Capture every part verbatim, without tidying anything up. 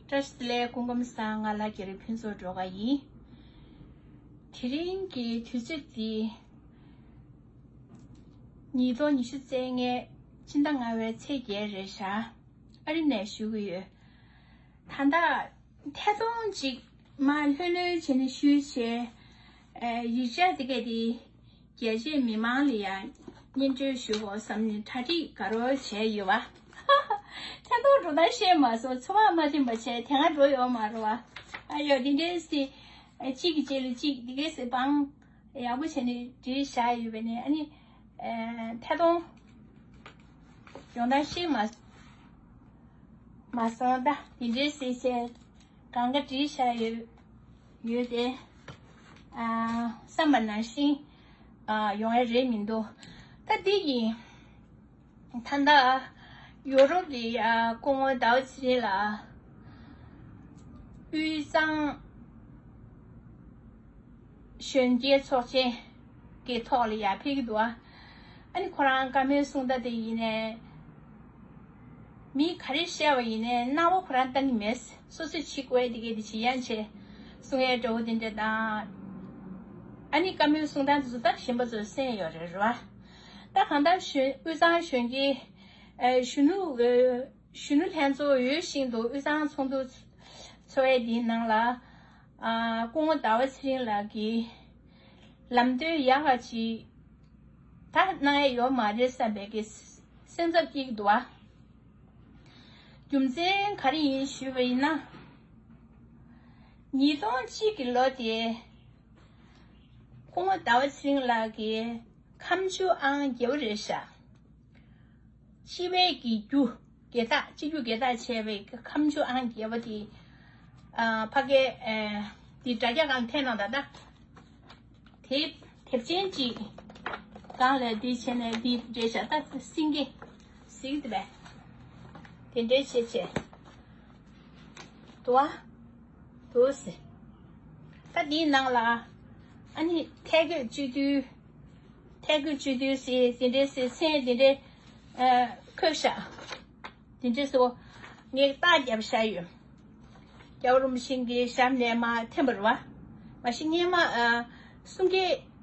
བཀྲ་ཤིས་བདེ་ལེགས། སྐུ་ཁམས་བཟང་། ང་ལ་རྒྱ་རི་ཕུན་ཚོགས་སྒྲོལ་དཀར་ཡིན། དེ་རིང་གི་དུས་ཚོད་འདི་ཉིས་སྟོང་ཉི་ཤུ་རྩ་ལྔའི་སྤྱི་ཟླ་ལྔ་པའི་ཚེས་བརྒྱད་རེད་ཤག་ཨ་རི་ནས་ཞུ་གི་ཡོད། ད་ལྟ་ཐད་གཏོང་ཅིག་མར་ལྷོད་ལྷོད་བྱས་ནས་ཞུས་བྱས། ཨ། ཡིག་ཆ་དེ་ག་དེ་རྒྱལ་སྤྱིའི་མི་མང་ལ་ཡང་སྙན་སྒྲོན་ཞུ་དགོས་བསམ་ནས་གྲ་སྒྲིག་དགའ་རབ་བྱས་ཡོད་པ། ཐད་གཏོང་འགྲོ་སྟངས་ཤེས་མ་སོང་། ཚོར་བ་མ་ཐིམ་པ་བྱས་དེ་སྔ་འགྲོ་ཡོད་མ་རེད་པ། ཨ་ཡོ། དེ་འདྲའི་སྲིད། ཨ། གཅིག་གི་རྗེས་ལ་གཅིག་དེ་གའི་སྲིད་བང་ཡག་པོ་བྱས་ནས་བྲིས་བཞག་ཡོད་པས་ནས། ཨ་ནི། ཨ། ཐད་གཏོང་ཡོང་སྟངས་ཤེས་མ་མ་སོང་། ད་དེ་འདྲའི་སྲིད་བྱས་གང་ག་བྲིས་བཞག་ཡོད་ཡོད་དེ། ཨ། བསམ་པ་ནང་བཞིན། ཨ། ཡོང་ཡ་རེད་མི་འདུག་ད་འདི་ཡིན། ད་ལྟ་ཡོ་རོབ་ཀྱི། ཨ། སྐུ་ངོ་ཟླ་བ་ཚེ་རིང་ལགས་དབུས་གཙང་གཞོན་སྐྱེས་ཚོགས་ཆེན་གྱི་ཐོག་ལ་ཡར་ཕེབས་ཀྱི་འདུག་ཨ་ནི་ཁོ་རང་བཀའ་མོལ་གསུང་སྟངས་དེ་ཡིན་ནའི། མི་ག་རེ་བཤད་པ་ཡིན་ནའི་སྣང་བ་ཁོ་རང་བཏང་གི་མེད། སོ་སོས་བྱེད་དགོས་དེ་གས་དེ་བྱེད་ཡ་བྱས། གསུང་ཡའི་འདྲ་བོ་དེ་འདྲ་དང་། ཨ་ནི་བཀའ་མོལ་གསུང་སྟངས་དེ་ཚོ་ད་གཞན་པ་ཚོས་གསན་ཡོད་རེད། རེད་པ། ད་གང་ལྟར་གཞོན། དབུས་གཙང་གཞོན་སྐྱེས། ཨ། གཞོན་ནུ། ཨ། གཞོན་ནུ་ལྷན་ཚོགས་འོས་ཤིང་དུ་དབུས་གཙང་ཚོགས་འདུ་ཚོགས་ཡས་འདིའི་ནང་ལ། ཨ། སྐུ་ངོ་ཟླ་བ་ཚེ་རིང་ལགས་ཀྱིས་ལམ་སྟོན་ཡག་ག་ཅིག་ད་གནང་ཡས་ཡོད་མ་རེད་བསམ་པའི་གི་སེམས་འཚབ་སྐྱེ་གི་འདུག་པ། རྒྱུ་མཚན་ག་རེ་ཡིན་ཞུས་པ་ཡིན་ན། ཉིས་སྟོང་གཅིག་གི་ལོ་དེ་སྐུ་ངོ་ཟླ་བ་ཚེ་རིང་ལགས་ཀྱི་ཁ་མཆུ་ཨང་བརྒྱད་པ་རེད་ཤག་སྤྱི་པའི་གི་རྒྱུ་རྒྱལ་རྟགས། སྤྱི་རྒྱུ་རྒྱལ་རྟགས་བྱས་པའི་ཁ་མཆུ་ཨང་བརྒྱད་པ་དེ། ཨ། ཕ་གི། ཨ། དེ་དྲ་རྒྱ་སྒང་འཐེན་གནང་དང་། ད་དེ་དེབ་ཆེན་གཅིག་སྒང་ལ་དེ་བྱས་ནས་དེ་འདྲ་བྱས། ད་སེང་གེ་གཟིགས་དེ་བས་དེ་འདྲ་བྱས་བྱས་འདུག་པ། འདུག་སེ། ད་དེའི་ནང་ལ་ཨ་ནི་ཐད་བརྒལ་སྤྱི་འཐུས། ཐད་བརྒལ་སྤྱི་འཐུས་ཟེར་དེ་འདྲའི་ཟེར་མཚན་དེ་འདྲའི། ཨ། འཁོད་ཤག་དེ་འདྲའི་ཟེར་བ་ངས་རྟགས་བརྒྱབ་བཞག་ཡོད། རྒྱལ་བ་རིན་པོ་ཆེ་གི་ཞབས་ནས་མར་འཐེན་པ་རེད་པ། མ་གཞི་སྔོན་མ། ཨ། གསུང་སྐད་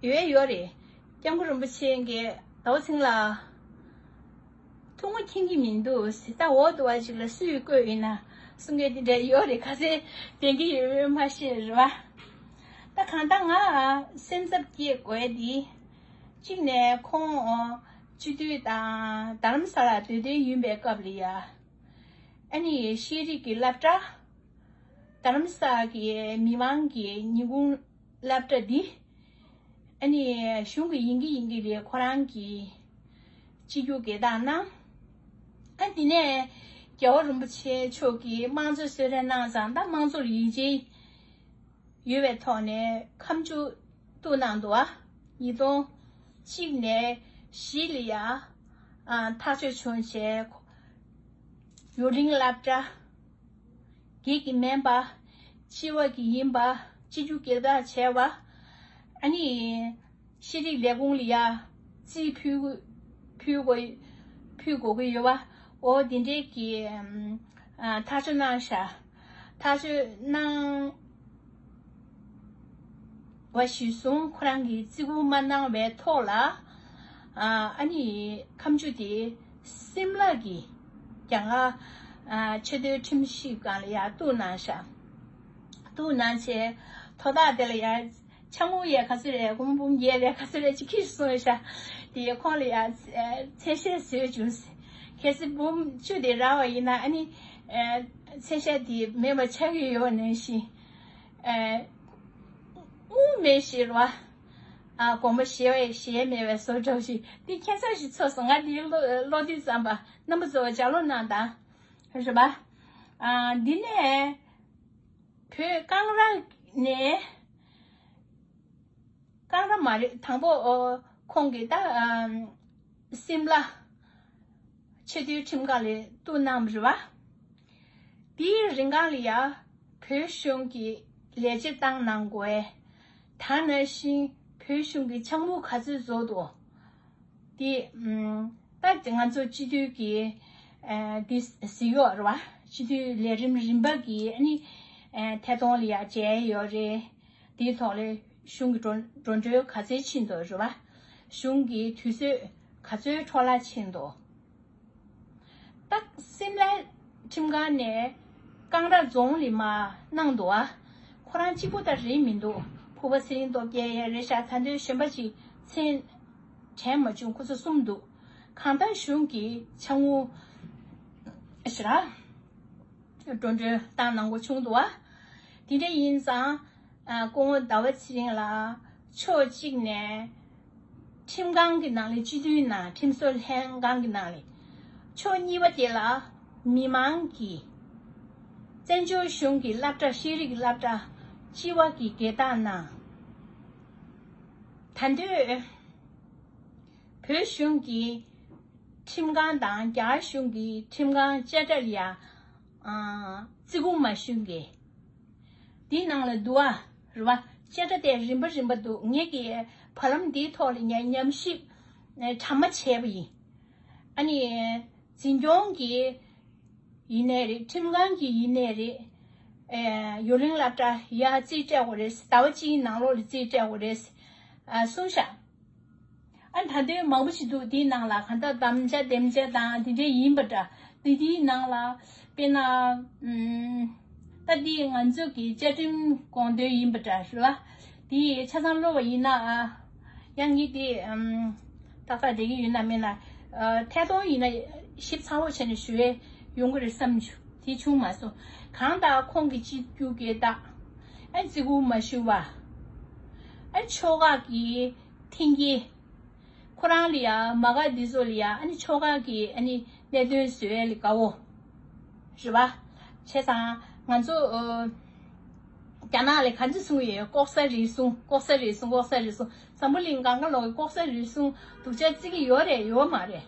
ཡོད་ཡོད་རེད། སྐྱབས་མགོན་རིན་པོ་ཆེ་གིས་ཟླ་བ་ཚེ་རིང་ལགས། ཐུགས་མ་མཁྱེན་གྱི་མི་འདུག་ཟེར། ད་འོག་ཏུ་བ་ཅིག་ལ་སུས་བཀོད་ཡིན་ན་གསུང་མཁན་དེ་འདྲ་ཡོད་རེད། ག་ཚད་བདེན་གྱི་ཡོད་མེད་མ་ཤེས་རེད་པ། ད་གང་ལྟར་ང་སེམས་འཚབ་སྐྱེ་དགོས་དེ། གཅིག་ནས་ཁོང་སྤྱི་འཐུས་དང་རྡ་རམ་ས་ལ་སྡོད་དོན་ཡིན་པའི་སྐབས་ལ་ཡ། ཨ་ནི་ཤེས་རིག་གི་སློབ་གྲྭ། རྡ་རམ་ས་ལ་གི་མི་མང་གི་ཉིན་གུང་སློབ་གྲྭ་འདི། ཨ་ནི་གཞུང་གི་ཡིན་གྱི་ཡིན་གྱི་རེད། ཁོ་རང་གི་སྤྱི་རྒྱུ་རྒྱལ་རྟགས་གནང་། ཨ། དེ་ནས་རྒྱལ་བ་རིན་པོ་ཆེ་མཆོག་གིས་དམངས་གཙོའི་གསོལ་རས་གནང་ཙང་། ད་དམངས་གཙོ་ལ་ཡིད་ཆེས་ཡོད་པའི་ཐོག་ནས་ཁ་མཆུ་གཏུགས་གནང་འདུག་པ། ཉིས་སྟོང་གཅིག་ནས་བཞི་ལ་ཡ། ཨ། ཐག་གཅོད་བྱུང་བྱས། ཡུན་རིང་སློབ་གྲྭ། སྒེར་གྱི་མིན་པ། སྤྱི་པ་གི་ཡིན་པ། སྤྱི་རྒྱུ་རྒྱལ་རྟགས་བྱས་པ། ཨ་ནི་ཤེས་རིག་ལས་ཁུངས་ལ་ཡ་རྩིས་ཕུལ་ཕུལ་དགོས་ཕུལ་དགོས་ཀྱི་ཡོད་པ། འོ་དེ་འདྲའི་གི། ཨ། ཐག་གཅོད་གནང་ཤག་ཐག་གཅོད་གནང་བ་གཞིར་བཟུང་ཁོ་རང་གིས་བརྩི་བཀུར་མ་གནང་བའི་ཐོག་ལ། ཨ། ཨ་ནི་ཁ་མཆུ་དེ་སིམ་ལ་གི་རྒྱ་གར། ཨ། ཆེས་མཐོའི་ཁྲིམས་ཞིབ་ཁང་ལ་ཡར་གཏུགས་གནང་ཤག་གཏུགས་གནང་བྱས་དོ་བདག་དེ་ལ་ཡར་ཆ་ངུ་ཡས་ག་ཚོད་རེད། སྒོར་མོ་འབུམ་བརྒྱད་རེད། ག་ཚོད་རེད་ཅིག་ཁྱེར་སོང་ཤག་དེ་ཁོང་ལ་ཡར། ཨ། མཚན་ཤས་བཟོས་བྱུང་ཟེར། གལ་སྲིད་འབུམ་བཅུ་དེ་རག་པ་ཡིན་ན་ཨ་ནི། ཨ། མཚན་ཤས་དེ་མེད་པ་ཆགས་ཀྱི་ཡོད་པ་ནང་བཞིན། ཨ། དངུལ་མེད་ཤེས་རེད་པ། ཨ། དགོངས་པ་བཞེས་བཞེས་མེད་པའི་བཟོ་འདྲ་ཞིག་འདི་ཁྱད་མཚར་ཞིག་ཚོར་སོང་། ང་འདི་ཀློག་ཀློག་དུས་ཙམ་པ་རྣམ་པ་ཚོ་ལྗགས་ཀློག་གནང་དང་། རེད་པ། ཨ། འདི་ནས་བོད་ཀང་ར་ནས། ཀང་ར་མ་རེད། དང་པོ། ཨོ། ཁོང་གིས་ད། ཨ། སིམ་ལ་ཆེས་མཐོའི་ཁྲིམས་ཁང་ལ་གཏུགས་གནང་བ་རེད་པ། དེའི་རིང་གང་ལ་ཡ་བོད་གཞུང་གི་ལས་བྱེད་བཏང་གནང་དགོས། ད་ནང་བཞིན་བོད་གཞུང་གི་ཕྱག་མོ་ག་ཚོད་རྫོགས་འདུག་དེ། ཨམ། ད་ང་ཚོ་སྤྱི་འཐུས་ཀྱི། ཨ། དེ་གཟིགས་ཡོད་རེད་པ། སྤྱི་འཐུས་ལས་རིམ་རིམ་པ་གི་ཨ་ནི་ཨེ་ཐད་གཏོང་ལ་ཡ་མཇལ་ཡོད་རེད། དེའི་ཐོག་ལ་གཞུང་གི་འགྲོ་འགྲོ་གྲོན་ག་ཚད་ཕྱིན་འདུག་རེད་བ། གཞུང་གི་དུས་ཚོད་ག་ཚོད་འཕྲོ་བརླག་ཕྱིན་འདུག་ད་སིམ་ལའི་ཁྲིམས་ཁང་ནས་ཀང་ར་རྫོང་ལ་མར་གནང་འདུག་ཨ། ཁོ་རང་གཅིག་པུ་ད་རེད་མི་འདུག་ཕུར་པ་ཚེ་རིང་སྟོབས་རྒྱལ་ཡང་རེད་ཤག་ད་དུང་གཞན་པ་ཅིག་མཚན་དྲན་མ་བྱུང་། ཁོ་ཚོ་གསུམ་འདུག་གང་ལྟར་གཞུང་གི་ཕྱག་དངུལ་ཞེ་དྲག་འགྲོ་གྲོན་བཏང་གནང་དགོས་བྱུང་འདུག་བ། དེ་འདྲ་ཡིན་ཙང་། ཨ། སྐུ་ངོ་ཟླ་བ་ཚེ་རིང་ལགས་ཕྱོགས་གཅིག་ནས་ཁྲིམས་ཁང་གི་ནང་ལ། སྤྱི་འཐུས་ནང་ཁྲིམས་བཟོ་ལྷན་ཁང་གི་ནང་ལ། ཕྱོགས་གཉིས་པ་དེ་ལ་མི་མང་གིས་བཙན་བྱོལ་གཞུང་གི་སློབ་གྲྭ། ཤེས་རིག་སློབ་གྲྭ། སྤྱི་བ་གི་དགེ་རྟགས་ནང་། ད་དུང་བོད་གཞུང་གི་ཁྲིམས་ཁང་དང་རྒྱ་གཞུང་གི་ཁྲིམས་ཁང་དཔྱ་ཁྲལ་ཡ། ཨ། བརྩི་བཀུར་མ་ཞུ་མཁན་འདི་ནང་ལ་འདུག་ཨ། རེད་བ། དཔྱ་ཁྲལ་དེ་རིམ་པ་རིམ་པ་འདུག་ངེད་ཀྱིས་བར་ལམ་འདིའི་ཐོག་ལ་ཉམས་ཉམས་ཞིབ་གྲ་མ་བྱས་པ་ཡིན། ཨ་ནི། འཛིན་སྐྱོང་གི་ཡིན་ནའི་རེད། ཁྲིམས་ཁང་གི་ཡིན་ནའི་རེད། ཨེ། ཡུན་རིང་སློབ་གྲྭ་ཡར་རྩིས་སྤྲད་དགོས་རེད། ཟླ་བ་གཅིག་ནང་ལོགས་ལ་རྩིས་སྤྲད་དགོས་རེད། ཨ། གསུངས་ཤག་ཨ། ད་དུང་མང་པོ་ཞིག་འདུག་དེའི་ནང་ལ་གང་ལྟར་དམ་བཅའ་འདེམས་བྱ་དང་དེ་འདྲ་ཡིན་པ་འདྲ། དེ་དེའི་ནང་ལ་དཔེར་ན། ཨུམ། ད་འདི་ང་ཚོ་གི་བཅའ་ཁྲིམས་དགོངས་དོན་ཡིན་པ་འདྲ་རེད་བ། དེ་ཆ་ཚང་ཀློག་པ་ཡིན་ན། ཨ། ཡང་ངས་དེ། ཨུམ། ཏག་ཏག་བསྡད་ཀྱི་ཡོད་ན་མེད་ན། ཨ། ཐད་གཏོང་ཡིན་ན་ཞིབ་ཚགས་པོ་བྱས་ནས་ཞུ་ཡས་ཡོང་གི་རེད་བསམ་བྱུང་། དེ་བྱུང་མ་སོང་། གང་ལྟར་ཁོང་གི་སྤྱི་རྒྱུ་སྐད་དག་ཨ། བརྩི་བཀུར་མ་ཞུ་བ། ཨ། ཕྱོགས་ཁག་གི་མཐུན་རྐྱེན། ཁོ་རང་ལ་ཡ། མ་ག་འདི་ཚོ་ལ་ཡ། ཨ་ནི་ཕྱོགས་ཁག་གི་ཨ་ནི་གནད་དོན་བཟོ་ཡ་ལ་དགའ་བོ། རེད་བ། བྱས་ཙང་ང་ཚོ། ཨོ། རྒྱ་ནག་ལ་ག་ཚོད་གསུང་གི་ཡོད། ལྐོག་ཟ་རེ་ཟུང་། ལྐོག་ཟ་རེ་ཟུང་། ལྐོག་ཟ་རེ་ཟུང་། འཛམ་བུ་གླིང་གང་ག་ལོག་གི་ལྐོག་ཟ་རེ་ཟུང་སྡུག་ཅག་བརྩི་གི་ཡོད་རེད། ཡོད་མ་རེད།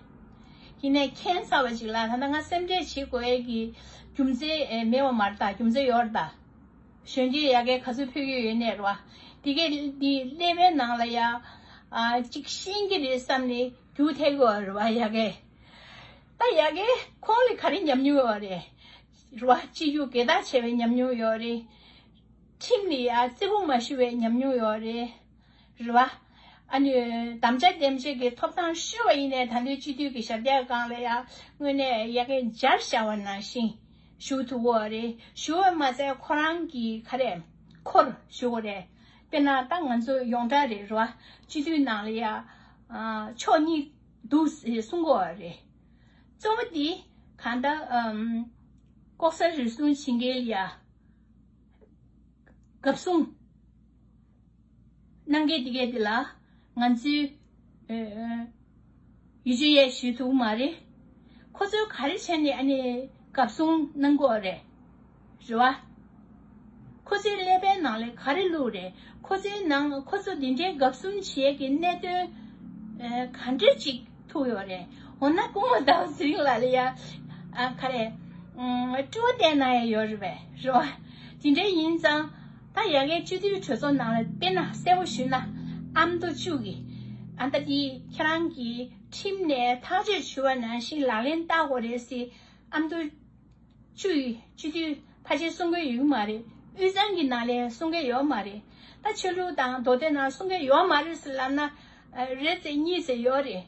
ཡིན་ནའི་ཁྱད་མཚར་བ་ཅིག་ལ། ད་ལྟ་ང་སེམས་ཁྲལ་བྱེད་དགོས་ཡས་ཀྱི་རྒྱུ་མཚན་མེད་པ་མ་རེད་ད། རྒྱུ་མཚན་ཡོད་རེད་ད། གཞོན་སྐྱེས་ཡ་གིས་ག་ཚོད་ཕུལ་གྱི་ཡོད་ནའི་རེད་བ། དེ་གས་དེ་ཀླད་པའི་ནང་ལ་ཡ། ཨ། ཅིག་ཤེས་ཀྱི་རེད་བསམ་ནས་རྒྱུག་ཐལ་གྱི་ཡོད་རེད་བ། ཡ་གིས། ད་ཡ་གིས་ཁོང་ལ་ག་རེ་ཉམས་མྱོང་ཡོད་རེད། རེད་བ། སྤྱི་རྒྱུ་སྒེར་བདག་བྱས་པའི་ཉམས་མྱོང་ཡོད་རེད། ཁྲིམས་ལ་ཡ་བརྩི་བཀུར་མ་ཞུ་བའི་ཉམས་མྱོང་ཡོད་རེད། རེད་བ། ཨ་ནི་དམ་བཅའ་འདེམས་བྱེད་ཀྱི་ཐོབ་ཐང་ཤོར་བ་ཡིན་ནའི་ད་ལྟའི་སྤྱི་འཐུས་ཀྱི་ཞབས་སྟེགས་སྒང་ལ་ཡ་དངོས་གནས་ཡ་གིས་སྦྱར་བཞག་པ་ནང་བཞིན་བཞུགས་ཐུབ་ཀྱི་ཡོད་རེད། བཞུགས་པ་མ་ཟད་ཁོ་རང་གི་ག་རེ། འཁོར་ཞུ་དགོས་རེད། དཔེར་ན་ད་ང་ཚོ་ཡོངས་གྲགས་རེད། རེད་བ། སྤྱི་འཐུས་ནང་ལ་ཡ། ཨ། ཕྱོགས་གཉིས་འདུག་ཟེར་གསུང་གི་ཡོད་རེད། གཙོ་བོ་འདི་གང་ལྟར། ཨམ། ལྐོག་ཟ་རུལ་སུངས་བྱེད་མཁན་ལ་ཡ། འགབ་སྲུང་གནང་མཁན་དེ་གས་དེ་ལ་ང་ཚོས། ཨེ། ཡིད་ཆེས་ཡས་ཞུ་ཐུབ་མ་རེད། ཁོ་ཚོས་ག་རེ་བྱས་ནས་ཨ་ནི་འགབ་སྲུང་གནང་གི་ཡོད་རེད། རེད་བ། ཁོ་ཚོའི་ཀླད་པའི་ནང་ལ་ག་རེ་བླུགས་རེད། ཁོ་ཚོའི་ནང་ཁོ་ཚོ་འདི་འདྲའི་འགབ་སྲུང་བྱེད་ཀྱི་གནད་དོན། ཨེ། ག་འདྲ་ཅིག་ཐུག་ཡོད་རེད། འོ་ན་སྐུ་ངོ་ཟླ་བ་ཚེ་རིང་ལགས་ལ་ཡ། ཨ། ག་རེ། ཨུམ། སྤྲོ་བ་བསྟན་གནང་ཡ་ཡོད་རེད་པས། རེད་བ། དེ་འདྲ་ཡིན་ཙང་ད་ཡ་གིའི་སྤྱི་འཐུས་གྲོས་ཚོགས་ནང་ལ་དཔེར་ན་གསལ་པོ་ཞུས་ན། ཨ་མདོ་བཅུ་གི། ཨ། ད་དེ་ཁྱེད་རང་གིས་ཁྲིམས་ནས་ཐག་གཅོད་ཞུ་བ་ནང་བཞིན་ལག་ལེན་བསྟར་དགོས་རེད་ཟེར། ཨ་མདོ་བཅུ་ཡི་སྤྱི་འཐུས་ཕལ་ཆེར་གསུང་གི་ཡོད་ཀྱི་མ་རེད། དབུས་གཙང་གི་ནང་ལ་གསུང་གི་ཡོད་མ་རེད། ད་ཆོས་ལུགས་དང་མདོ་སྟོད་ནང་གསུང་གི་ཡོད་མ་རེད་ཟེར་ལབ་ན། ཨ། རེད་ཟེར་གཉིས་ཟེར་ཡོད་རེད།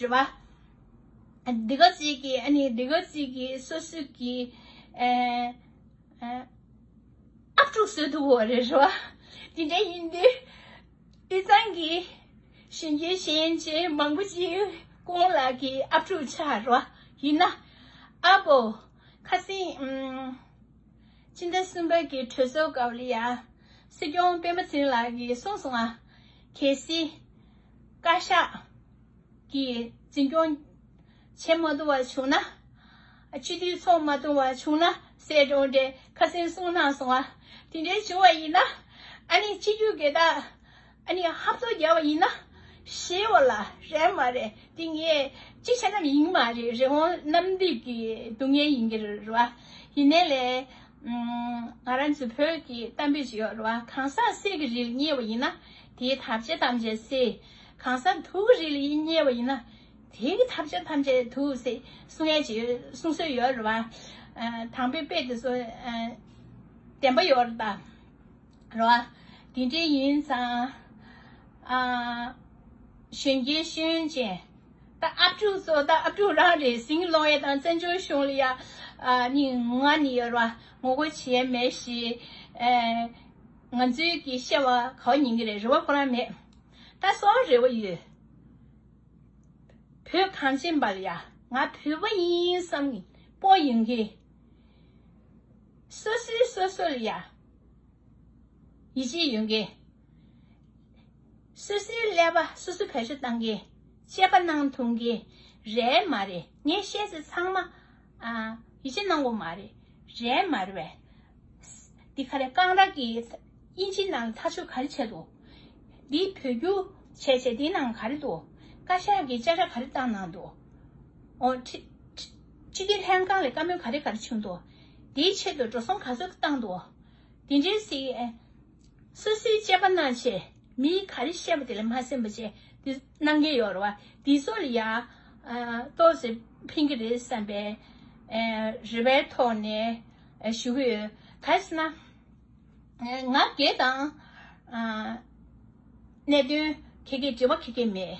རེད་བ། འདི་ག་ཅིག་གིས། ཨ་ནི་འདི་ག་ཅིག་གིས་སོ་སོ་གི། ཨ། ཨ། ཨབ་ཕྲུག་བཟོས་འདུག་གོ། རེད་བ། དེ་འདྲ་ཡིན་དུས་དབུས་གཙང་གི་གཞོན་སྐྱེས་གཞོན་སྐྱེས་མང་པོ་ཅིག་སྐུ་ངོ་ལགས་ཀྱི་ཨབ་ཕྲུག་ཆགས་རེད་བ། ཡིན་ན་ཨ་བོ། ཁ་སང་། ཨུམ། ཕྱི་ཟླ་གསུམ་པ་གི་གྲོས་ཚོགས་སྐབས་ལ་ཡ། སྲིད་སྐྱོང་སྤེན་པ་ཚེ་རིང་ལགས་ཀྱིས་གསུངས་སོང་ང་། གལ་སྲིད་བཀའ་ཤག་གིས་འཛིན་སྐྱོང་བྱེད་མ་ཐུབ་པ་བྱུང་ན། སྤྱི་འཐུས་ཚོགས་མ་ཐུབ་པ་བྱུང་ན་ཟེར་གྲོངས་འདྲེ་ཁ་སེང་གསུང་གནང་སོང་ང་། དེ་འདྲའི་བྱུང་བ་ཡིན་ན། ཨ་ནི་སྤྱི་རྒྱུ་སྒེར་བདག་ཨ་ནི་ཧབ་ཐོབ་རྒྱབ་པ་ཡིན་ན་ཞེས་པ་ལ་རེད་མ་རེད། དེ་ངས་གཅིག་བྱས་ན་ཡིན་མ་རེད། རི་བོང་གནམ་རྡིབ་ཀྱི་སྡུག་བསྔལ་ཡིན་གྱི་རེད་བ། ཡིན་ནའི་ལས། ང་རང་ཚོ་བོད་ཀྱི་གཏམ་དཔེ་ཅིག་ཡོད་རེད་བ། གང་ཟག་གསེར་གྱི་རིལ་བརྙེས་པ་ཡིན་ན་དེའི་ཐབས་ཤེས་ཐམས་ཅད་གསེར། གང་ཟག་དུག་གི་རིལ་བརྙེས་པ་ཡིན་ན་དེའི་ཐབས་ཤེས་ཐམས་ཅད་དུག་ཟེར་གསུང་ཡས་ཅིག་གསུང་སྲོལ་ཡོད་རེད་བ། ཨ་དང་པོའི་དཔེ་དེ་ཚོ་ཨ་བདེན་པ་ཡོད་རེད་ད། རེད་བ། དེ་འདྲའི་ཡིན་ཙང་། ཨ་གཞོན་སྐྱེས་ཤེས་ཡོན་ཅན། ད་ཨབ་ཕྲུག་ཚོ་ད་ཨབ་ཕྲུག་རང་རེད། ཟིང་སློང་ཡས་དང་བཙན་བྱོལ་གཞུང་ལ་ཡ་ཨ་ནི་ང་ནི་ཡོད་རེད་བ། ངོ་རྒོལ་བྱེད་ཡས་མེད་ཞེས་ཨ་ང་ཚོའི་གི་བཤད་པ་ག་བ་ཉན་གི་རེད། རེད་བ། ཁོ་རང་མེད། ད་སོང་རེ་བ་ཡོད། བོད་གངས་ཅན་པ་ལ་ཡ་ང་བོད་པ་ཡིན་བསམ་གི་སྤོ་ཡོང་གི། སོ་སོའི་སོ་སོ་ལ་ཡ་ཡིད་ཆེས་ཡོང་གི། སོ་སོའི་ཀླད་པ་སོ་སོ་བེད་སྤྱོད་བཏང་གི། དཔྱད་པ་གནང་ཐུབ་གི་རེད་མ་རེད། ངས་བཤད་ཚེ་ཚང་མ་ཨ་ཡིད་ཆེས་གནང་དགོས་མ་རེད། རེད་མ་རེད་པས། འདི་ག་རེ་རྐང་ར་གི་དབྱིན་ཇིའི་ནང་ལ་ཐག་གཅོད་ག་རེ་བྱས་འདུག་འདི་བོད་བསྒྱུར་བྱས་བྱས་འདིའི་ནང་ག་རེ་འདུག་བཀའ་ཤག་གིས་དཔྱ་ཁྲལ་ག་རེ་བཏང་གནང་འདུག་འོ་ཁྲི་ཁྲི་ཁྲི་དཀྱིལ་ལྷན་ཁང་ལ་བཀའ་མོལ་ག་རེ་ག་རེ་བྱུང་འདུག་འདིའི་ཆེད་དུ་འགྲོ་སོང་ག་ཚོད་བཏང་འདུག་དེ་འདྲའི་སི་སོ་སོའི་དཔྱད་པ་གནང་བྱས་མིས་ག་རེ་བཤད་པ་དེ་ལ་མ་སེམས་པ་བྱས་དེ་གནང་གི་ཡོད་རེད་བ། དེ་ཚོ་ལ་ཡ་ཨ་ཏོག་ཙམ་ཕན་གི་རེད་བསམ་པའི་ཨ་རེ་བའི་ཐོག་ནས་ཨ་ཞུ་གི་ཡོད། ག་རེ་ཟེར་ན། ང་སྒེར་དང་ཨ་གནད་དོན་ཁེ་ཁེ་འབྲེལ་བ་ཁེ་ཁེ་མེད།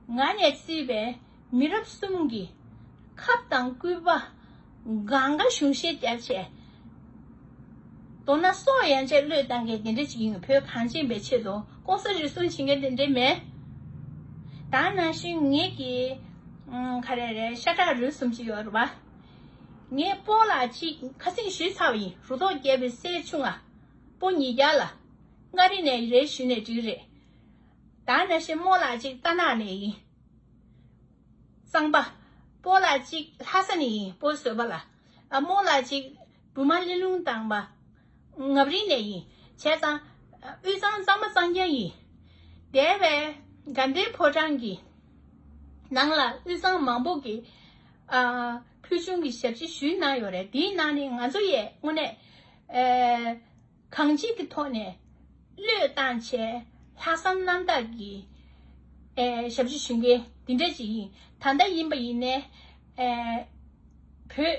ང་ནས་བརྩིས་པའི་མི་རབས་གསུམ་གྱི་ཁབ་དང་སྐུད་པ་གང་ག་གཞུང་བཞེས་བརྒྱབ་བྱས། མདོར་ན་སྲོག་ཡན་ཆད་བློས་བཏང་མཁན་དེ་འདྲ་ཅིག་ཡིན། བོད་གངས་ཅན་པའི་ཆེད་དུ་ལྐོག་ཟ་རུལ་སུངས་བྱེད་མཁན་དེ་འདྲ་མེད། ད་ནང་བཞིན་ངེད་ཀྱི་ཨམ་ག་རེ་རེད། ཤ་ཁྲག་རུས་གསུམ་ཅིག་ཡོད་རེད་པ། ངས་སྤོ་ལགས་གཅིག་ཁ་སེང་ཞུས་ཚར་བ་ཡིན། རུ་ཐོག་བརྒྱབ་པའི་སྲས་ཆུང་ང་། སྤོ་ཉིས་བརྒྱ་ལ། མངའ་རིས་ནས་རེད་ཞུས་ནས་འགྲིག་རེད། ད་ནང་བཞིན་རྨོ་ལགས་གཅིག་རྟ་ནག་ནས་ཡིན། གཙང་པ། སྤོ་ལགས་གཅིག་ལྷ་ས་ནས་ཡིན། སྤོ་བཟོད་པ་ལ། ཨ་རྨོ་ལགས་གཅིག་བུ་མ་གླེ་ལུང་དང་པ། ངབ་རིང་ནས་ཡིན། བྱས་ཙང་དབུས་གཙང་གཙང་མ་གཙང་རྐྱང་ཡིན། འདས་པའི་དགའ་ལྡན་ཕོ་བྲང་གི་ནང་ལ་དབུས་གཙང་མང་པོ་གིས་ཨ་ཕུལ་བྱུང་གི་ཞབས་ཕྱི་ཞུས་གནང་ཡོད་རེད། དེའི་ནང་ནས་ང་ཚོ་ཡས་དངོས་གནས་ཨ་གང་ཅིའི་ཐོག་ནས་བློས་བཏང་བྱས་ལྷག་བསམ་རྣམ་དག་གིས་ཨེ་ཞབས་ཕྱི་ཞུ་མཁན་འདི་འདྲ་ཅིག་ཡིན། ད་ལྟ་ཡིན་པ་ཡིན་ནའི་ཨེ་བོད་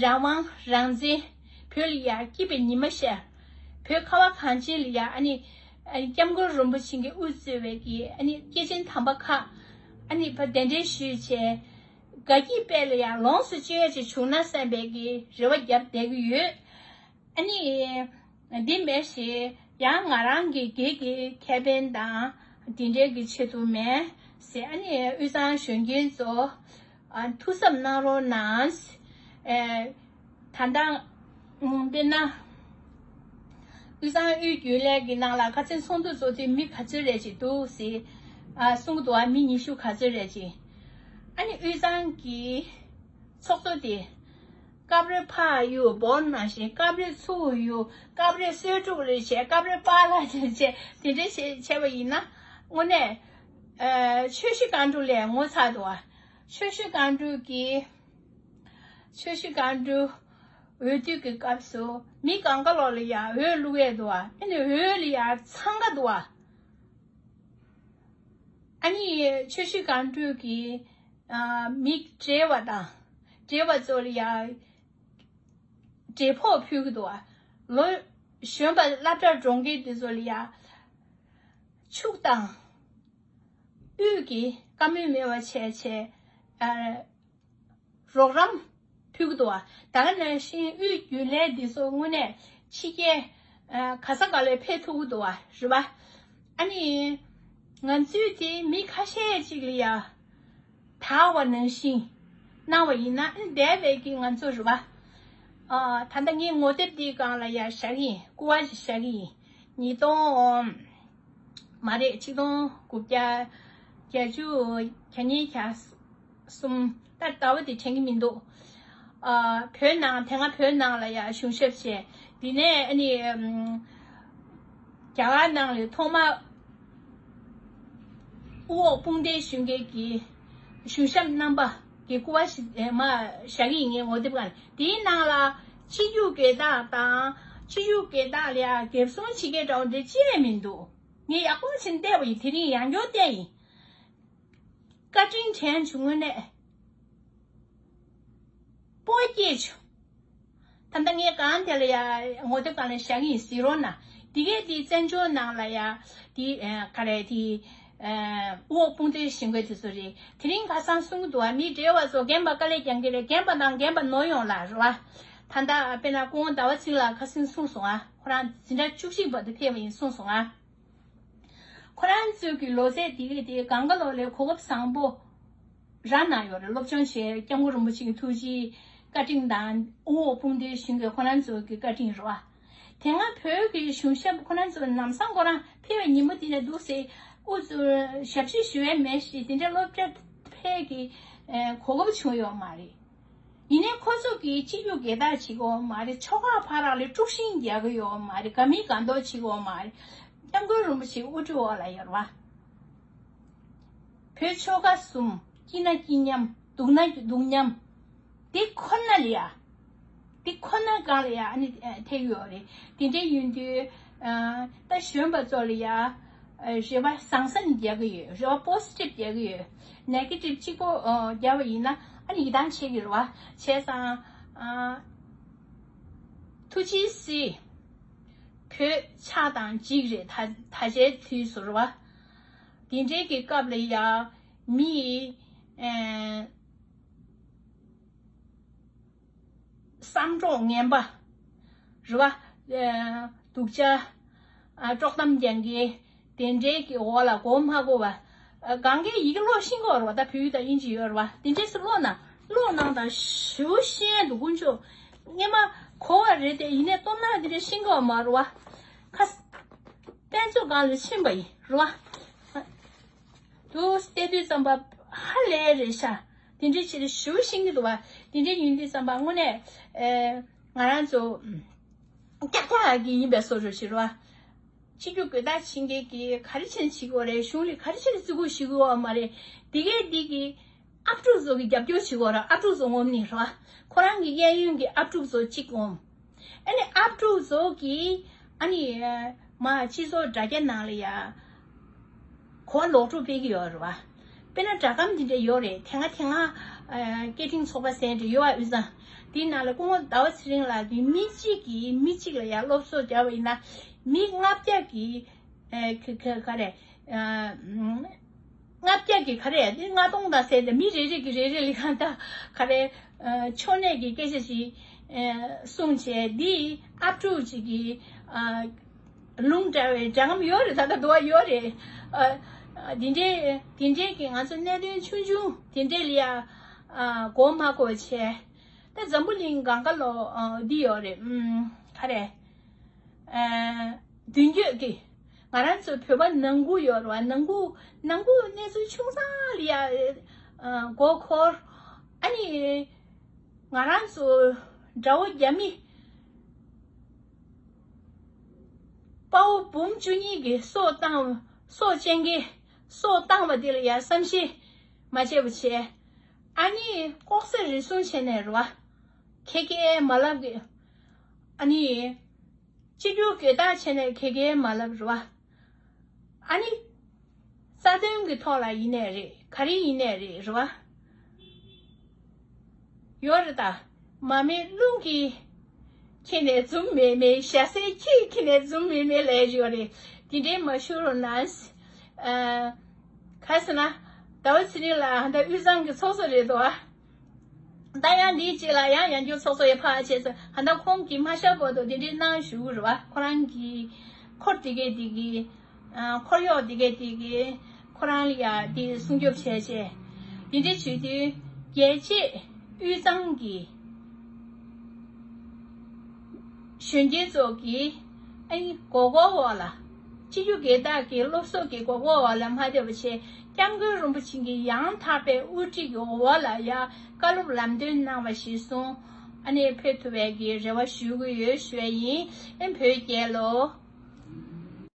རང་དབང་རང་བཙན། བོད་ལ་ཡ་སྐྱིད་པའི་ཉི་མ་ཤར། བོད་ཁ་བ་གངས་ཅན་ལ་ཡ་ཨ་ནི་ཨ་ནི་སྐྱབས་མགོན་རིན་པོ་ཆེ་གིས་དབུ་གཙོས་པའི་གི་ཨ་ནི་སྐྱེས་ཆེན་དམ་པ་ཁག་ཨ་ནི་ཕར་གདན་འདྲེན་ཞུས་བྱས། དགའ་སྐྱིད་དཔལ་ལ་ཡང་ལོངས་སུ་སྤྱོད་ཡ་ཅིག་བྱུང་ན་བསམ་པའི་གི་རེ་བ་བརྒྱབ་བསྡད་ཀྱི་ཡོད། ཨ་ནི། འདི་མེད་ཞེས་ཡང་ང་རང་གི་སྒེར་གྱི་ཁེ་ཕན་དང་དེ་འབྲེལ་གྱི་ཆེད་དུ་མེད་ཟེར། ཨ་ནི་དབུས་གཙང་གཞོན་སྐྱེས་ཚོ་ཨ་ཐུགས་གཟབ་གནང་རོགས་གནང་། ཨེ། ད་ལྟ་དཔེར་ན། དབུས་གཙང་དབུས་རྒྱུན་ལས་ཀྱི་ནང་ལ་ཁ་སང་ཚོགས་འདུ་ཚོགས་དུས་མི་ག་ཚོད་རེ་ཅིག་འདུག་ཟེར། ཨ་གསུང་གི་འདུག་ཨ་མི་ཉི་ཤུ་ག་ཚོད་རེ་ཅིག་ཨ་ནི་དབུས་གཙང་གི་ཚོགས་གཙོ་དེ། སྐབས་རེ་ཕར་གཡུག་འབོར་ནང་བཞིན། སྐབས་རེ་ཚུར་གཡུག་སྐབས་རེ་གསོལ་ཕྲུག་རེ་བྱས། སྐབས་རེ་པཱ་ལགས་རེ་བྱས། དེ་འདྲ་བྱས་བྱས་པ་ཡིན་ན་དངོས་གནས། ཨ་ཆོས་ཞུ་སྒང་དྲུག་ལས་ངོ་ཚ་འདུག་ཨ། ཆོས་ཞུ་སྒང་དྲུག་གི་ཆོས་ཞུ་སྒང་དྲུག་འོས་བསྡུ་གི་སྐབས་སུ་མི་གང་ག་ལོག་ལ་ཡ་འོས་བླུག་ཡས་འདུག་ཨ། ཨ་ནི་འོས་ལ་ཡ་འཚང་ཁ་འདུག་ཨ། ཨ་ནི་ཆོས་ཞུ་སྒང་དྲུག་གི་ཨ་མི་བགྲེས་པ་དང་བགྲེས་པ་ཚོ་ལ་ཡ་བགྲེས་ཕོགས་ཕུལ་གི་འདུག་ཨ། ལོ་གཞོན་པ་སློབ་གྲྭར་འགྲོ་མཁན་དེ་ཚོ་ལ་ཡ་ཕྱུགས་དང་དབུས་ཀྱི་བཀའ་མོལ་མེད་པ་བྱས་བྱས་ཨ། རོགས་རམ་ཕུལ་གྱི་འདུག་བ། ད་ག་ནང་བཞིན་དབུས་རྒྱུན་ལས་འདི་ཚོ་དངོས་གནས་ཕྱི་རྒྱལ་ཨ་ག་ས་ག་ལ་ཕེབས་ཐུབ་ཀྱི་འདུག་བ། རེད་པ། ཨ་ནི་ང་ཚོའི་དེ་མི་ཁ་ཤས་ཅིག་ལ་ཡ་དག་པ་ནང་བཞིན་གནང་བ་ཡིན་ན། ཨ་ནི་འདས་པའི་གི་ང་ཚོ་རེད་པ། ཨ་ད་ལྟ་ངས་ངོ་དེབ་འདིའི་སྒང་ལ་ཡ་བཞག་གི་ཡིན། སྐུ་པར་ཞིག་བཞག་གི་ཡིན། ཉིས་སྟོང་མ་རེད། ཆིག་སྟོང་དགུ་བརྒྱ་གྱ་གཅིག་གྱ་གཉིས་གྱ་གསུམ། ད་ཟླ་བ་དེ་དྲན་གྱི་མི་འདུག་ཨ་བོད་ནང་། དེ་སྔ་བོད་ནང་ལ་ཡ་གཞུང་ཞབས་བྱས། དེ་ནས་ཨ་ནི་ཨམ་རྒྱ་གར་ནང་ལ་ཐོག་མ་དབུ་འོག་དཔུང་སྡེ་གཞུང་སྒེར་གྱི་གཞུང་ཞབས་རྣམ་པ་གི་སྐུ་པར་ཞིག་མར་བཞག་གི་ཡིན། ངའི་ངོ་དེབ་སྒང་ལ། དེའི་ནང་ལ་སྤྱི་རྒྱུ་སྒེར་བདག་དང་། སྤྱི་རྒྱུ་སྒེར་བདག་ལ་ཡ་འགེབས་སྲུང་བྱེད་མཁན་འདྲ་བོ་འདི་ཅི་ཡང་མི་འདུག་ངས་ཡག་པོ་བྱས་བལྟས་པ་ཡིན། དེ་རིང་ཡང་བསྐྱར་བལྟས་ཡིན། བཀའ་དྲིན་དྲན་བྱུང་། དངོས་གནས་ སྤོ་སྐྱེས་བྱུང་། ད་ལྟ་ངས་གང་དེ་ལ་ཡ་ངོ་དེབ་སྒང་ལ་བཞག་གི་ཡིན། གཟིགས་རོགས་གནང་། དེ་གས་དེ་བཙན་བྱོལ་ནང་ལ་ཡ་དེ་ཨ་ག་རེ་དེ་ཨ་དབུ་འོག་དཔུང་སྡེའི་གཞོན་སྐྱེས་དེ་ཚོ་རེད། དེ་རིང་ཁ་སང་གསུང་གི་འདུག་ཨ། མི་བགྲེས་པ་ཚོ་རྒན་པ་དཀའ་ལས་རྒྱག་གི་རེད། རྒན་པ་དང་རྒན་པ་ནོར་ཡོང་ལ་རེད་བ། ད་ལྟ་དཔེར་ན་སྐུ་ངོ་ཟླ་བ་ཚེ་རིང་ལགས་ཁ་སང་གསུངས་སོང་ཨ། ཁོ་རང་འཛིན་གྲྭ་བཅུ་གཅིག་བར་དུ་ཕེབས་པ་ཡིན་གསུངས་སོང་ཨ། ཁོ་རང་ཚོའི་གི་ལོ་ཚད་དེ་གས་དེ་སྒང་ག་ལོག་ལ་གོ་སྐབས་བཟང་པོ་རག་གནང་ཡོད་རེད། སློབ་སྦྱོང་བྱས། སྐྱབས་མགོན་རིན་པོ་ཆེ་གི་ཐུགས་རྗེའི་བཀའ་དྲིན་དང་དབུ་འོག་དཔུང་སྡེའི་གཞོན་སྐྱེས་ཁོ་རང་ཚོ་གི་བཀའ་དྲིན་རེད་བ། དེ་སྔ་བོད་ཀྱི་གཞུང་ཞབས་ཁོ་རང་ཚོ་ལམ་སང་ཁོ་རང་ཕེབས་པའི་ཉིན་མོ་དེ་ནས་འདུག་སེ་ཨུ་ཚུགས་ཞབས་ཕྱི་ཞུ་ཡས་མེད་ཞེས་དེ་འདྲ་སློབ་གྲྭ་ཕེབས་ཀྱི་གོ་སྐབས་བྱུང་ཡོད་མ་རེད། ཡིན་ནའི་ཁོ་ཚོ་གིས་སྤྱི་རྒྱུ་སྒེར་བདག་བྱེད་ཀྱི་ཡོད་མ་རེད། ཆོལ་ཁ་ཕར་རག་ལས་དཀྲུག་ཤིང་རྒྱག་གི་ཡོད་མ་རེད། ག་མི་ག་མདོག་བྱེད་ཀྱི་ཡོད་མ་རེད། སྐྱབས་མགོན་རིན་པོ་ཆེའི་དབུ་ཁྲིད་འོག་ལ་ཡོད་རེད་བ། བོད་ཆོལ་ཁ་གསུམ་སྐྱིད་ན་སྐྱིད་མཉམ་སྡུག་ན་སྡུག་མཉམ། དེ་ཁོ་ན་ལ་ཡ། དེ་ཁོ་ན་སྒང་ལ་ཡ་ཨ་ནི་ཐེབས་ཡོད་རེད། དེ་འདྲ་ཡིན་དུས་ཨ་ད་གཞོན་པ་ཚོ་ལ་ཡ་ཨ་རེ་བ་བཟང་ས་ནས་རྒྱག་གི་ཡོད། རེ་བ་པོ་སི་ཊིབ་རྒྱག་གི་ཡོད། ནེ་གེ་ཊིབ་གཅིག་པོ་ཨ་རྒྱག་པ་ཡིན་ན་ཨ་ནི་ཡིད་ཐང་ཆད་ཀྱི་རེད་བ། བྱས་ཙང་ཨ་ཐུགས་རྗེ་གཟིགས། བོད་ཆགས་དང་འཇིག་རེད། ད་ད་ཆའི་དུས་སུ་རེད་བ། དེ་འདྲའི་གི་སྐབས་ལ་ཡ་མི་ཨ། བསམ་གྲོགས་ངན་པ། རེད་བ། ཨ་སྡུག་ཅག་ཨ་དཀྲོག་གཏམ་རྒྱག་མཁན་དེ་འདྲའི་གི་འོག་ལ་མགོ་མ་འཁོར་བ། ཨ་གང་གའི་ཡི་གེ་ཀློག་ཤེས་ཀྱི་ཡོད་རེད་བ། ད་བོད་ཡིག་དང་དབྱིན་ཇི་ཡོད་རེད་བ། དེ་འདྲས་སུ་ཀློག་ན་ཀློག་གནང་དང་ཞེ་པོ་ཤེས་ཡ་འདུག་དཀོན་མཆོག་སྔོན་མ་གོ་བ་རེད་དེ། ཡིན་ནའི་སྟོབས་ན་དེ་འདྲས་ཤེས་ཀྱི་ཡོད་མ་རེད་བ། ཁ་ས་དཔེ་མཛོད་སྒང་ལ་ཕྱིན་པ་ཡིན་རེད་བ། དུ་བལྟས་དུས་ཙམ་པ་ཧ་ལས་རེད་ཤག་དེ་འདྲའི་ཆེད་དུ་ཞུ་ཤེས་ཀྱི་འདུག་བ། དེ་འདྲའི་ཡིན་དུས་ཙམ་པ་དངོས་གནས་ཨེ་ང་རང་ཚོ་ཀྱག་ཀྱག་གི་ཡིན་པའི་བཟོ་འདྲ་ཞིག་རེད་བ། སྤྱི་རྒྱུ་དགོས་དག་བྱེད་མཁན་གྱིས་ག་རེ་བྱས་ནས་བྱེད་དགོས་རེད། གཞུང་ལ་ག་རེ་བྱས་ནས་བརྩི་བཀུར་ཞུ་གི་ཡོད་མ་རེད། དེ་གས་འདི་གི་ཨབ་ཕྲུག་ཚོ་གི་རྒྱབ་སྐྱོར་བྱེད་དགོས་རེད། ཨབ་ཕྲུག་ཚོ་ངོམ་ནི་རེད་བ། ཁོ་རང་གི་གཡས་གཡོན་གྱི་ཨབ་ཕྲུག་ཚོ་གཅིག་ངོམ། ཨ་ནི་ཨབ་ཕྲུག་ཚོ་གིས་ཨ་ནི་མ་སྤྱི་ཚོགས་དྲ་རྒྱ་ནང་ལ་ཡ་གོ་ལོག་སྤྲོད་སྤེལ་གྱི་ཡོད་རེད་བ། དཔེར་ན་སྒྲ་སྒམ་འདི་འདྲ་ཡོད་རེད། དེ་སྔ་དེ་སྔ་ཨ་སྐད་འཕྲིན་ཚོགས་པ་ཟེར་འདྲ་ཡོད་བ། དབུས་གཙང་དེའི་ནང་ལ་སྐུ་ངོ་ཟླ་བ་ཚེ་རིང་ལགས་ཀྱིས་མི་གཅིག་གིས་མི་གཅིག་ལ་ཡ་སློབ་གསོ་བརྒྱབ་པ་ཡིན་ན་མི་ལྔ་བརྒྱ་གིས་ཨ་ག་ག་ག་རེ་ཨ་ལྔ་བརྒྱ་གི་ག་རེ་འདི་ལྔ་སྟོང་དང་ཟེར་ཏེ་མི་རེ་རེ་གི་རེ་རེ་ལ་གང་ལྟར་ག་རེ་ཨ་ཕྱོགས་གནས་ཀྱི་སྐད་ཆ་ཞིག་ཨ་གསུངས་བྱས། འདི་ཨབ་ཕྲུག་ཅིག་གིས་ཨ་ལུང་འདྲ་བའི་སྒྲ་སྒམ་ཡོད་རེད། ད་ལྟ་འདུག་བ་ཡོད་རེད། ཨ་ཨ་འདི་འདྲའི་འདི་འདྲའི་གི་ང་ཚོ་གནད་དོན་ཆུང་ཆུང་དེ་འདྲའི་ལ་ཡ་ཨ་མགོ་མ་འཁོར་བྱས། ད་འཛམ་བུ་གླིང་སྒང་ག་ལོག་ཨ་འདི་ཡོད་རེད། ཨུམ་ག་རེ། ཨ་མདུན་སྐྱོད་ཀྱི་ང་རང་ཚོ་བོད་པ་ནང་ཁུལ་ཡོད་རེད་བ། ནང་ཁུལ་ནང་ཁུལ་གནས་ཚུལ་ཆུང་ཙག་ལ་ཡ་ཨ་མགོ་འཁོར། ཨ་ནི་ང་རང་ཚོ་དགྲ་བོ་རྒྱ་མི་དཔའ་བོ་འབུམ་བཅུ་གཉིས་ཀྱི་སྲོག་བཏང་སྲོག་གཅོད་མཁན་སྲོག་བཏང་བ་དེ་ལ་ཡ་བསམ་ཤེས་མ་བྱས་པ་བྱས། ཨ་ནི་ལྐོག་ཟ་རུལ་སུངས་བྱས་ནས་རེད་བ། ཁེ་ཁེ་མ་ལབ་གི། ཨ་ནི་སྤྱི་རྒྱུ་དགོས་དག་བྱས་ནས་ཁེ་ཁེ་མ་ལབ་རེད་བ། ཨ་ནི་རྩ་དོན་གྱི་ཐོག་ལ་ཡིན་ནའི་རེད། ག་རེ་ཡིན་ནའི་རེད། རེད་བ། ཡོད་རེད་ད། མ་རྨོས་རླུང་གིས་ཁྱེར་ནས་འཛུམ་མེད་མེད། ཞྭ་སེར་ཁྱིས་ཁྱེར་ནས་འཛུམ་མེད་མེད་ལབ་ཡོད་རེད། དེ་འདྲའི་མ་ཞུ་རོགས་གནང་། ཨ་ག་རེ་ཟེར་ན། ཟླ་བ་ཚེ་རིང་ལགས་ད་དབུས་གཙང་གི་ཚོགས་གཙོ་རེད་དོ། ད་ཡང་འདིའི་རྗེས་ལ་ཡང་ཡང་བསྐྱར་ཚོགས་གཙོ་ཡར་ཕར་བྱས་ཚེ། ད་ལྟ་ཁོང་གིས་མ་ཤར་བར་དུ་དེ་འདྲའི་གནང་ཞུ་གི་རེད་བ། ཁོ་རང་གི་འཁོར་དེ་གས་དེ་གི་ཨ་འཁོར་གཡོག་དེ་གས་དེ་གི་ཁོ་རང་ལ་ཡ་དེ་སྲུང་སྐྱོབ་བྱས་བྱས། དེ་འདྲ་བྱེད་དུས་རྒྱལ་གཅེས་དབུས་གཙང་གི་གཞོན་སྐྱེས་ཚོ་གིས་ཨ་ནི་མགོ་སྐོར་འོག་ལ། སྤྱི་རྒྱུ་སྒེར་བདག་གི་སློབ་གསོ་གི་མགོ་སྐོར་འོག་ལ་མ་བསྡད་པ་བྱས། སྐྱབས་མགོན་རིན་པོ་ཆེ་གི་ཡང་དག་པའི་དབུ་ཁྲིད་ཀྱི་འོག་ལ་ཡ་བཀའ་སློབ་ལམ་སྟོན་གནང་བ་གཞིར་བཟུང་ཨ་ནི་ཕེབས་ཐུབ་པའི་གི་རེ་བ་ཞུ་གི་ཡོད་ཞུ་བ་ཡིན། ཨེ་བོད་རྒྱལ་ལོ།